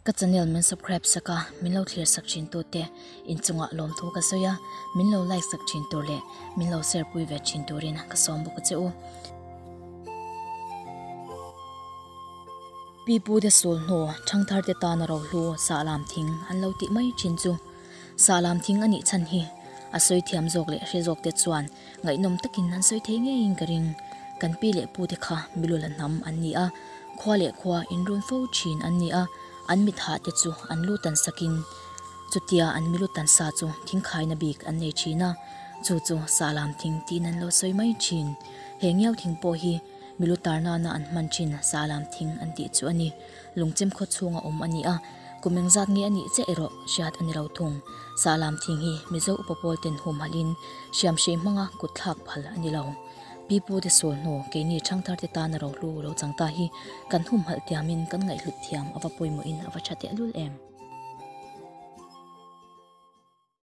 Ka channel min subscribe sak a, min lo thlir sak thin tu te inchungah lawmthu ka sawi a, min lo like sak thin tur leh min lo share pui ve thin turin ka sawm bawk a che u. Pi pu te sul hnu thangthar te tana rohlu sahlam thing an lo tih mai thin chu sahlam thing a nih chhan hi a sawi thiam zawk leh hre zawk te chuan ngaihnawm takin an sawi thei ngeiin ka ring. Kan pi leh pu te kha milula hnam an ni a, khua leh khua inrun fo thin an ni a, an mithah te chu an lu tan sakin chutia an milu tan sa chu thingkhaina bik an nei thin a, chu chu sahlam thing tiin an lo sawi mai thin. He ngiau thing pawh hi milu tar nana an hman thin sahlam thing an tih chu a ni. Lungchem khaw chhunga awm a ni a, kum engzat nge a nih chiah erawh hriat a ni lo thung. Sahlam thing hi Mizo upa pawl ten humhalhin hriamhrei hmanga kut thlak phal a ni lo. Pi pu te sawl hnu keini thangthar te tana rohlu lo chang ta hi kan humhalh tiamin kan ngaihhlut thiam a va pawimawhin a va tha tehlul em.